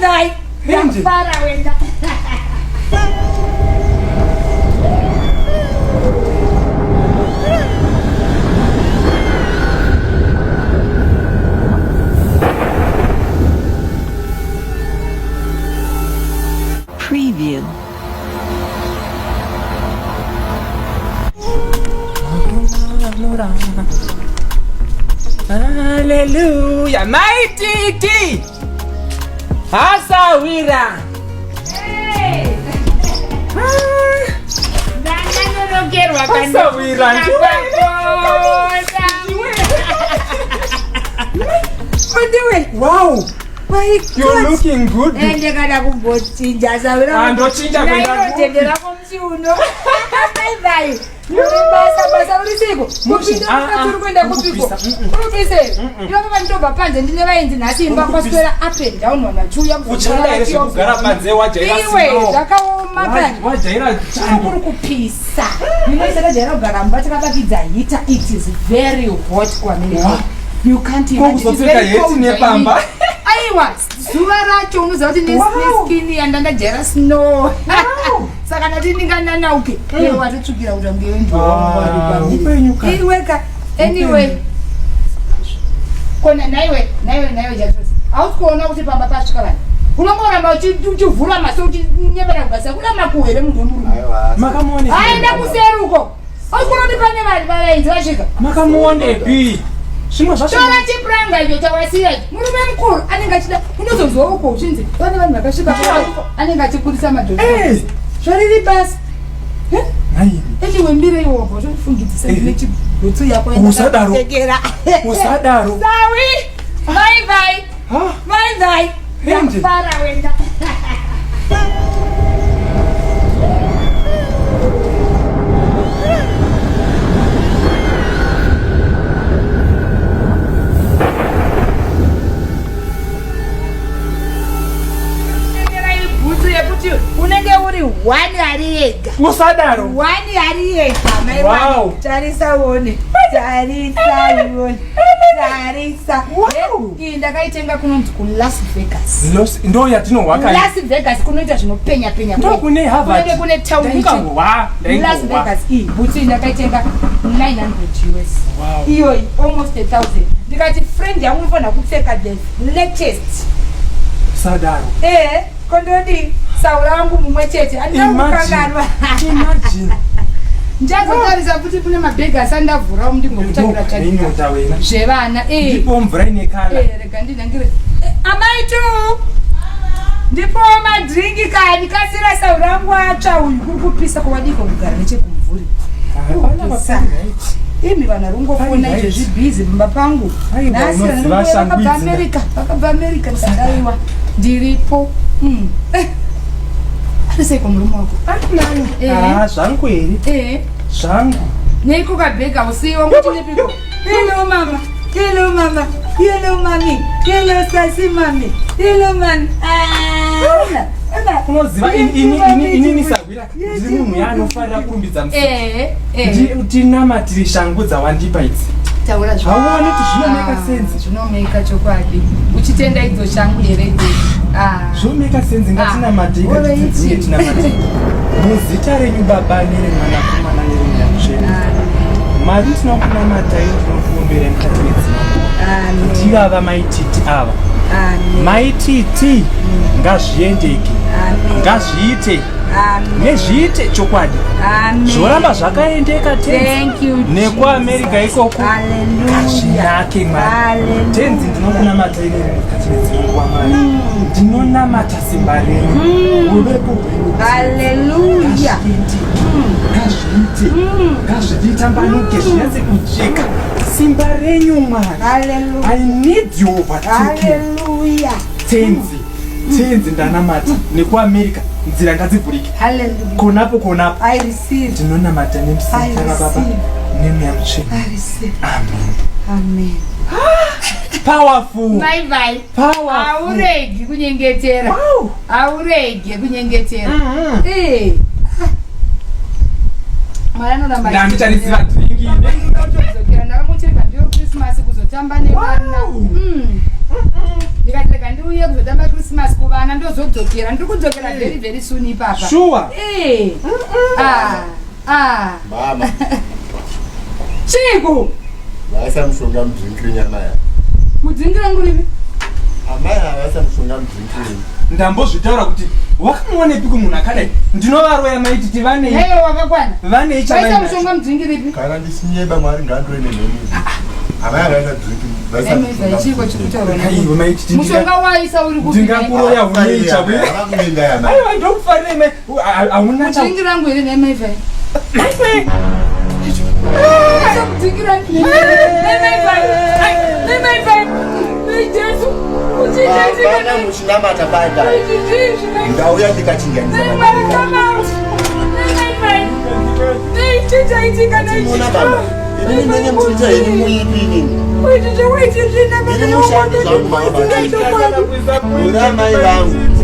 Bye bye. Ndakufara wena. Preview. Hallelujah. Mai Titi. Hasawira. Hey. Ndanganonokerwa Hasawira. Ndiwe. Wow. My You're God. looking good. Ende kana kumbochinja sawira. Ah, ndochinja kuenda kupi? Tendera muchiuno. Bye bye. Uri basa basa uri siko. Kupinda Ah, mukati ah, uri kuenda kupiko. kukupisa, mm-mm. Uri kupise. Ivo vandobva panze ndine vaenzi nhasi imba kwaswera up and down vanhu vachiuya Uchada here zvekugara panze wajaira Iwe snow. zvakaoma kani. Wajaira Kuri chando. kupisa. Ndinoisa tajaira kugara mumba takabakidza heater. It is very hot kuAmerica. Wow. You can't Ko imagine. It's kuzopfeka very heti cold, nepamba. I mean. Aiwa, zuva racho unoziva kuti Wow. neskin yandandajaira snow. Saka ndati ndingananauke. Iwe watotsvukira kuti ange Ah, upenyu ka. Iweka. Anyway. Kona naiwe, naiwe, naiwe Jatosi. Hausi kuona kuti pamba pasvika vanhu. Unongoramba uchivhura maso uchinyepera kugasa kuna makuhwa here munhu wemurume. Makamuone. Aenda kuseri uko. Hausi kuona kuti pane vanhu vavaenzi vasvika. Makamuonepi? Zvimwe zvacho. Tora chipuranga icho chawasiya icho. Murume mukuru anenge achida unozonzwa uko uchinzi pane vanhu vakasvika pa anenge achikurisa madhodha. Eh. Zvariri basi. Nhaimi. Anyway, mbire iwo wabva utofungidzisa ndine chibhutsu yako Usadaro. yandakakutekera. Usadaro. Sawi. Bye bye. Ah. Bye bye. Ende. Ndakufara wena. Tengerai bhutsu yekuti unenge uri one ari ega. Usadaro. One ari ega mai Wow. wangu. Tarisa uone. Tarisa uone. Tarisa. Wow. Iyi ndakaitenga kunonzi kuLas Vegas. Los ndo yatinohwaka. Las Vegas kunoita zvinopenya penya. Ndo kune Harvard. Kunenge kune town ichi. Ndaingohwa. Las Ndaingohwa. Vegas iyi bhutsu iyi ndakaitenga 900 US. Wow. Iyoyi almost 1000. Ndikati friend yangu unofanira kupfeka the latest. Usadaro. Eh, kondodi saura wangu mumwe chete. Handina kukanganwa. Imagine. Ndichazotarisa futi kune mabhegi asati ndavhura umu ndingokutsvakira tsvakira. Ndinota wena. Zvevana eh. Ndipo mvura ine kala. Eh, rega ndinangire. Eh, amai tu. Ndipo madringi kani kasira saura wangu atsva uyu kuri kupisa kwawadiko kugara nechekumvuri. Kupisa. Imi vanhu vari kungofona Right. izvezvi bhizi pamba pangu. Aiwa, Nhasi unoziva vanhu shangu vakabva idzi. America, vakabva America ndakaiwa. Ndiripo. Eh. Ari seiko murume wako? Eh. Ah, zvangu here? Eh. Zvangu. Neiko kabhega usiwa ngutinepiko. Hello mama. Hello mama. Hello mami. Hello sasi mami. Hello mami. Ah. Unoziva inini sahwira ndiri munhu yaanofarira kurumbidza musiki. Eh, eh. Tinamatiri shangu dzawandipa idzi. Taura zva. Hauoni kuti zvinomeka sense? Zvinomeka chokwadi. Uchitenda idzo shangu here idzi? Ah. Zvinomeka sense ngatinamatei Ah, ngatidzidzire alright. tinamatei. Muzita renyu Baba nereMwanakomana nereMweya Mutsvene. Mwari tinokunamatai tinokuomberai mukati medzimba. Amen. Ndivava maititi ava. Amen. Maititi ngazviendeke. Amen. Ngazviite. Amen. Nezviite chokwadi. Amen. Zvoramba zvakaendeka tenzi. Thank you. NekuAmerica Jesus. ikoko. Hallelujah. Ngazvinake Mwari. Hallelujah. Tenzi ndinokunamatai mukati medzimba Mwari. Ndinonamata simba renyu. Uvepo hwenyu. Hallelujah. Ngazviite. Ngazvitambanuke zvinyatse kujeka. Simba renyu Mwari. Hallelujah. I need your overtaking. Hallelujah. Tenzi. Tenzi ndanamata nekuAmerica nzira ngadzivhurike. Hallelujah. Konapo konapo. I receive. Ndinonamata nemusita I raBaba receive. neMweya Mutsvene. I receive. Amen. Amen. Powerful. Bye bye. Powerful. Hauregi kunyengetera. Wow. Hauregi kunyengetera. Eh. Mwari anoramba Ndandichariziva dringi. Ndakatodzokera ndakamutenga ndiyo Christmas kuzotamba nevana. Wow. Ndikati rega ndiuye kuzotamba Christmas kuvana ndozodzokera. Ndiri kudzokera very very soon ipapa. Shuwa. Eh. Ah. Ah. Mama. Chiiko? Vaisa mushonga mudrink renyu amai ava. Mudrink rangu ripi? Amai ava vaisa mushonga mudrink renyu. Ndambozvitaura kuti wakamuonepiko munhu akadai ndinovaroya maititi vanei Heyo wakakwana. vanei Vaisa chavainacho mushonga mudrink ripi? Kana ndisinyeba Mwari ngaandiroye nemheni. Amai ava vaisa drink vaisa Nhai chiiko chikutaura nako? Aiwa maititi Mushonga waisa uri kupi? ndingakuroya hunei chavo Havakuenda yamai. aiwa ndokufarira mai hauna cha Mudrink rangu here nhai mai Vai? Mangwana muchinamata pai pai. Ndauya ndikachinjanisa. Mona baba. Inini ndenge muchiita henyu muipi inini. Ndiri mushandi zvangu baba. Muri amai vangu.